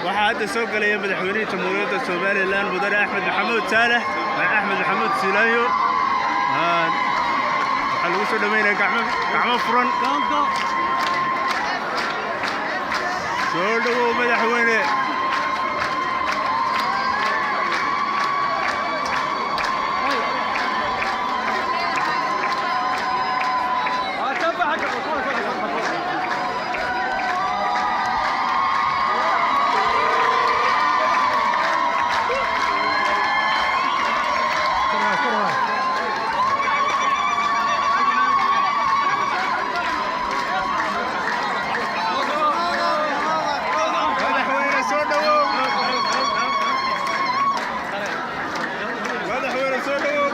Waxaa hadda soo gelaya madaxweynihii Jamhuuriyadda Somaliland, mudane Axmed Maxamuud Saalax, Axmed Maxamuud Siilaanyo. Waxaa lagu soo dhaweynaya gacmo gacmo furan. Soo dhowow, madaxweyne. Madaxweyne, soo dhowow. Madaxweyne, soo dhowow.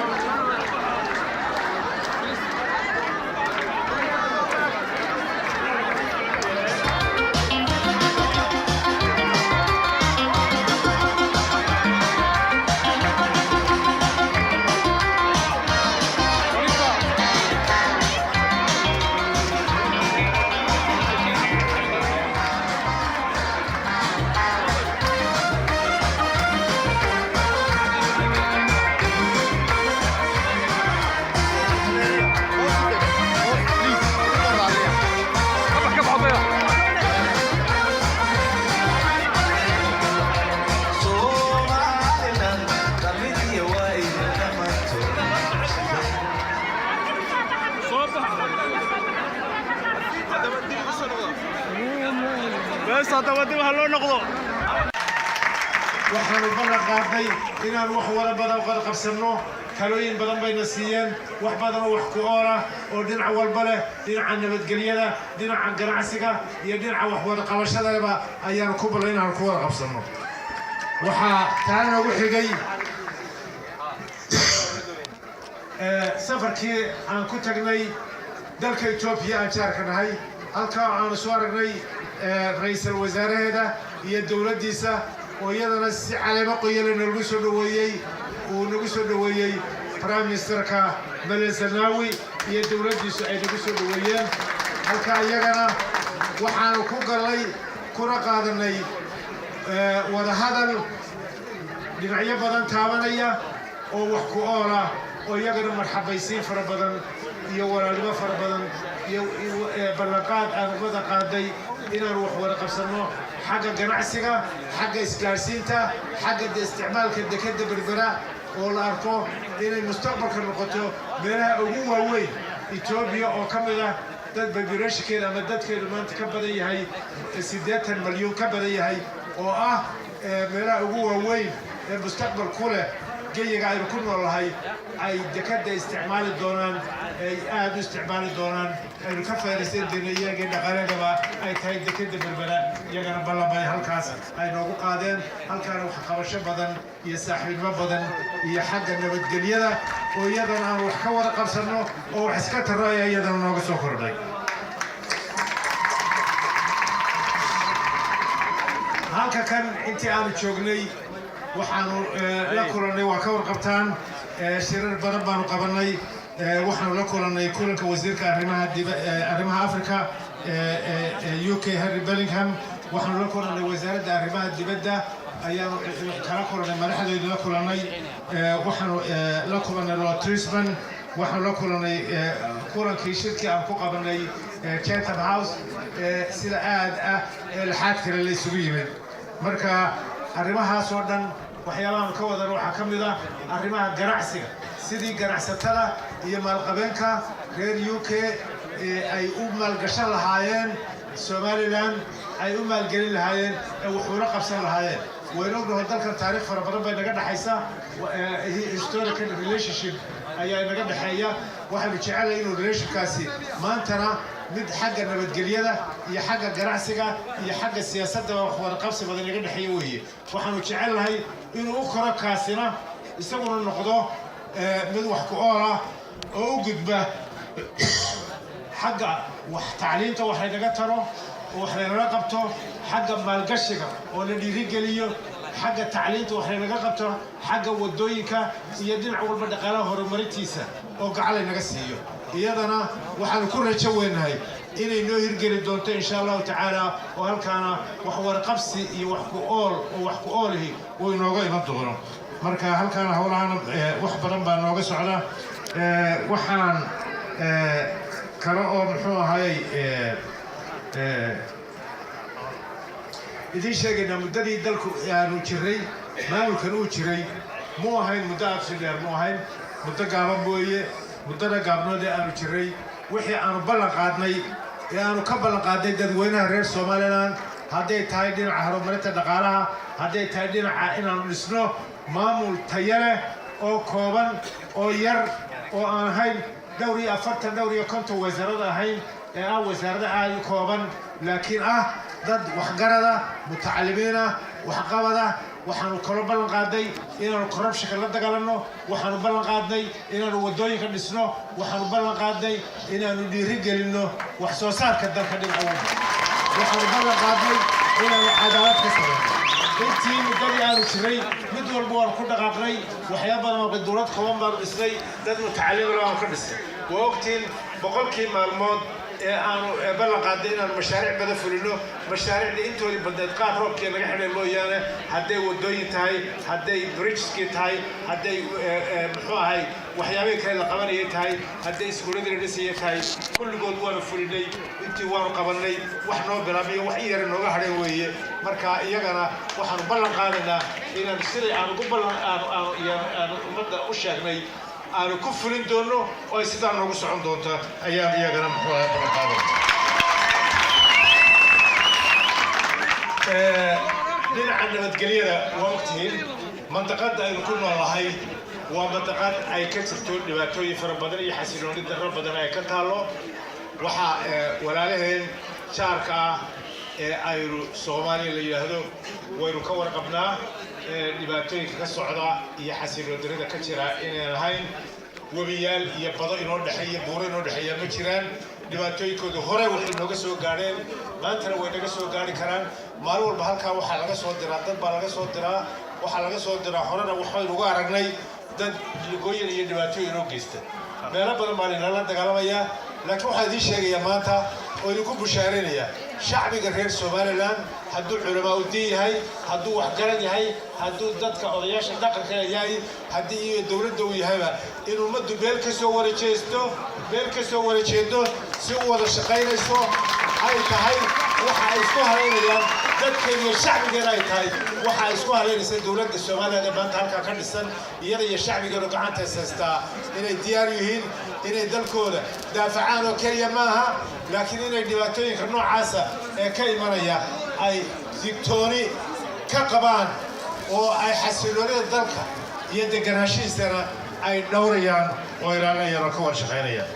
Somaliland qamidiya waa idin dhamaanto. Bes, haddaba dib ha loo noqdo. Waxaanu ballan qaadnay inaan wax wada badan qad qabsanno. Talooyin badan bayna siiyeen, wax badan oo wax ku ool ah oo dhinac walba leh, dhinaca nabadgelyada, dhinaca ganacsiga iyo dhinaca wax wada qabashadaba ayaanu ku ballan inaanu ku wada qabsanno. Waxaa taa noogu xigay safarkii aan ku tagnay dalka Etoobiya aan jaarka nahay, halkaa aanu soo aragnay ra'iisul wasaaraheeda iyo dowladdiisa, oo iyadana si caleemo qoyale noogu soo dhoweeyey, uu nagu soo dhoweeyey Prime Ministerka Meles Zenawi iyo dowladdiisu ay nagu soo dhoweeyeen. Halka iyagana waxaanu ku gallay kuna qaadanay wadahadal dhinacyo badan taabanaya oo wax ku ool ah, oo iyagana marxabaysiin fara badan iyo walaalnimo fara badan iyo ballanqaad aan wada qaaday inaan wax wada qabsanno, xagga ganacsiga, xagga isgaarsiinta, xagga isticmaalka dekadda Berbera oo la arko inay mustaqbalka noqoto meelaha ugu waaweyn Etoobiya, oo ka mid ah dad populationkeeda ama dadkeedu maanta ka badan yahay 80 malyan ka badan yahay, oo ah meelaha ugu waaweyn ee mustaqbal ku leh geyiga aynu ku noolnahay, ay dekadda isticmaali doonaan, ay aada u isticmaali doonaan, aynu ka faa'iidaysan doona iyagii dhaqaaladaba ay tahay dekadda Berbera. Iyagana ballan bay halkaas ay noogu qaadeen. Halkaana wax qabasho badan iyo saaxiibnimo badan iyo xagga nabadgelyada oo iyadana aan wax ka wada qabsanno oo wax iska tarro ayaa iyadana nooga soo kordhay. Halka kan intii aanu joognay waxaanu la kulannay, waa ka warqabtaan, shirar badan baanu qabanay. Waxaanu la kulannay kulanka wasiirka arrimaha arrimaha Africa UK, Henry Bellingham. Waxaanu la kulannay wasaaradda arrimaha dibadda ayaanu kala kulannay, madaxdooda la kulannay. Waxaanu la kulannay Lord Triesman. Waxaanu la kulannay kulankii shirkii aan ku qabanay Chatham House, sida aad ah ee laxaad kale la isugu yimid. Marka arrimahaas oo dhan waxyaabahaanu ka wadan waxaa ka mid ah arrimaha ganacsiga, sidii ganacsatada iyo maalqabeenka reer UK ay u maalgashan lahaayeen Somaliland, ay u maalgelin lahaayeen, ee wuxuula qabsan lahaayeen. Waynu ognahay dalkan taariikh fara badan bay naga dhexaysa, historical relationship ayaa naga dhexeeya. Waxaynu jecelnahay inuu relationkaasi maantana mid xagga nabadgelyada iyo xagga ganacsiga iyo xagga siyaasadda wax wada qabsi badan naga dhexeeya weeye. Waxaanu jecelnahay inuu u koro kaasina, isaguna noqdo mid wax ku ool ah oo u gudba xagga wax tacliinta, wax laynaga taro oo wax laynala qabto, xagga maalgashiga oo la dhiirigeliyo, xagga tacliinta wax laynaga qabto, xagga wadooyinka iyo dhinac walba dhaqaalaha horumarintiisa oo gacan laynaga siiyo. Iyadana waxaanu ku rajo weynahay inay noo hirgeli doonto, insha Allahu tacaala, oo halkaana wax warqabsi iyo wax ku ool oo wax ku oolihi uu inooga iman doono. Marka halkaana howlahana wax badan baa nooga socda. Waxaan kale oo muxuu ahayey idiin sheegaynaa, muddadii dalku aanu jiray, maamulkan uu jiray, muu ahayn muddo aad dheer, mu ahayn muddo gaaban mooye. Muddada gaabnood ee aanu jiray, wixii aanu ballan qaadnay ee aanu ka ballan qaadnay dadweynaha reer Somaliland, hadday tahay dhinaca horumarinta dhaqaalaha, hadday tahay dhinaca inaanu dhisno maamul tayo leh oo kooban oo yar oo aan ahayn dhowr iyo afartan, dhowr iyo konton wasaarada ahayn, ee ah wasaarada aada u kooban, laakiin ah dad waxgarada, mutacalimiina, waxqabada. Waxaanu kaloo ballan qaadnay inaanu corruptionka la dagaalanno. Waxaanu ballan qaadnay inaanu waddooyinka dhisno. Waxaanu ballan qaadnay inaanu dhiiri gelinno wax soo saarka dalka dhinaca walba. Waxaanu ballan qaadnay inaanu cadaalad ka samayno. Intii muddadii aanu jiray, mid walba waanu ku dhaqaaqnay. Waxyaaba badan oo dowlad kooban baanu dhisnay, dad mutacallimina waanu ka dhisnay. Waa ogtiin, 100-kii maalmood ee aanu ballan qaadnay inaanu mashaariic badan fulino, mashaariicdii intoodii badneed, qaar roobkii naga xidhay mooyaane, hadday waddooyin tahay, hadday bridgeskii tahay, hadday muxuu ahay waxyaabihii kale la qabanayay tahay, hadday iskuuladii la dhisayay tahay, kulligood waanu fulinay. Intii waanu qabannay, wax noo bilaabiyo wax i yara nooga hadheen weeye. Marka iyagana waxaanu ballan qaadaynaa inaanu siday aanu ku ballan aanu ummadda u sheegnay aanu ku fulin doono oo ay sidaa noogu socon doonta ayaan iyagana muxuu ahay ballan qaadayna. Dhinaca nabadgelyada, waa ogtihiin, mandaqadda aynu ku noolahay waa mandaqad ay ka jirto dhibaatooyin fara badan iyo xasilooni darro badan ay ka taallo. Waxaa walaalaheen jaarka ah ee aynu Soomaaliya la yidhaahdo, waynu ka warqabnaa dhibaatooyinka ka socda iyo xasiloon darrida ka jira inayn ahayn. Webiyaal iyo bado inoo dhexeeya, buuro inoo dhexeeya ma jiraan. Dhibaatooyinkooda hore waxay nooga soo gaadheen, maantana way naga soo gaari karaan. Maalin walba halkaa waxaa laga soo diraa dad baa laga soo diraa, waxaa laga soo diraa. Horena waxaynu uga aragnay dad lugooyin iyo dhibaatooyin inoo geysta. Meelo badan baa laynala dagaalamayaa, laakiin waxaan idiin sheegayaa maanta oo idinku bushaaraynayaa, shacbiga reer Somaliland, hadduu culamaa u diin yahay, hadduu waxgaran yahay, hadduu dadka odayaasha dhaqanka yahay, haddii iyo dowladda uu yahayba, in ummaddu meel ka soo warajeesto, meel ka soo warajeedo, si u wada shaqaynayso ay tahay waxa ay isku halaynayaan dadkeena iyo shacbigeena, ay tahay waxa ay isku halaynaysa dowladda Soomaaliya ee maanta halkaa ka dhisan, iyada iyo shacbigeenu gacanta haystaa, inay diyaar yihiin inay dalkooda daafacaan oo keliya maaha, laakiin inay dhibaatooyinka noocaasa ee ka imanaya ay digtooni ka qabaan oo ay xasiloonida dalka iyo deganaanshihiisana ay dhowrayaan oo ilaalinayaan oo ka wada shaqaynayaan.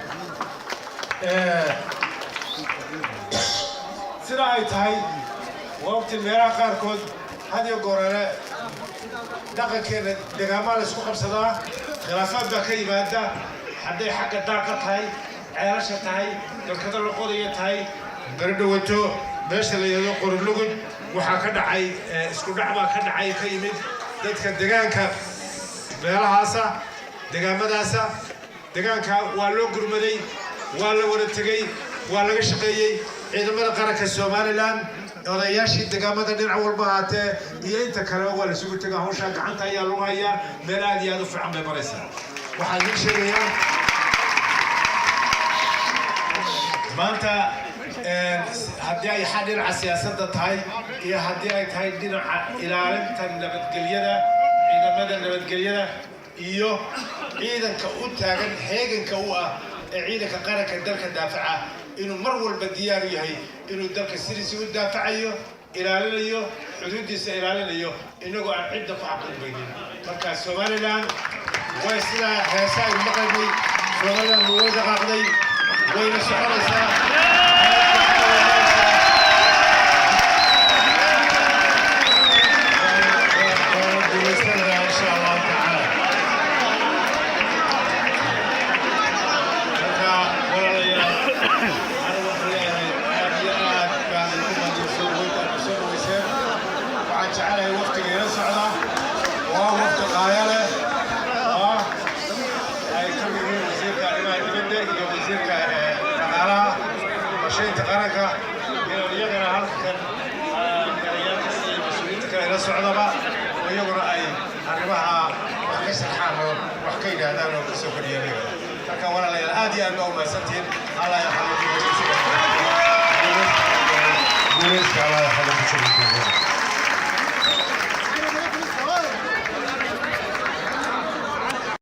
Sida ay tahay, waqti meelaha qaarkood had iyo goorale dhaqankeena deegaamaa la isku qabsadaa, khilaafaad baa ka yimaada, hadday xagga daaqa tahay, ceelasha tahay, dalkada la qodaya tahay. Beri dhawato meesha la yidhahdo Qorilugud waxaa ka dhacay isku dhac baa ka dhacay, ka yimid dadka degaanka meelahaasa, degaamadaasa. Degaanka waa loo gurmaday, waa la wada tegey, waa laga shaqeeyey. Ciidamada qaranka Somaliland, odayaashii degaamada dhinac walba ahaatee iyo inta kaleba, waa la isugu tegaa. Hawshaa gacanta ayaa lagu hayaa, meel aad iyo aad u fiican bay maraysaa. Waxaan idiin sheegayaa maanta, haddii ay dhinaca siyaasadda tahay iyo haddii ay tahay dhinaca ilaalinta nabadgelyada, ciidamada nabadgelyada iyo ciidanka u taagan heeganka u ah ee ciidanka qaranka dalka daafaca, inuu mar walba diyaar u yahay inuu dalka sidiisa u daafacayo, ilaalinayo, xuduuddiisa ilaalinayo, inagoo aan cidda ku xaqgudbaynin. Marka Somaliland way sidaa heesa aynu maqlaynay, Somaliland way dhaqaaqday, wayna soconaysaa. Waana guulaysanaynaa, insha Allahu tacaala. Marka walaalayaal, anigu waxaan leeyahay aad iyo aad baan idinku mahadiyo soo dhaweynta aad soo dhaweyseen. Waxaan jecelahay waftiga ila socda oo ah wafti qaaya leh oo ah ay ka mid yihiin wasiirka arrimaha dibadda. iyo wasiirka dhaqaalaha qorsheynta qaranka, inaan iyagana halkan galayaalka iyo mas-uuliyiinta kale la socdaba oo iyaguna ay arrimaha wax ka sharxaan oo wax ka yidhaahdaan oo kasoo kordhiyaan iyagana. Marka walaalayaal, aad iyo aad baa u mahadsantihiin. Allah yaxaliku, guuleyska. Allah yaxaliku.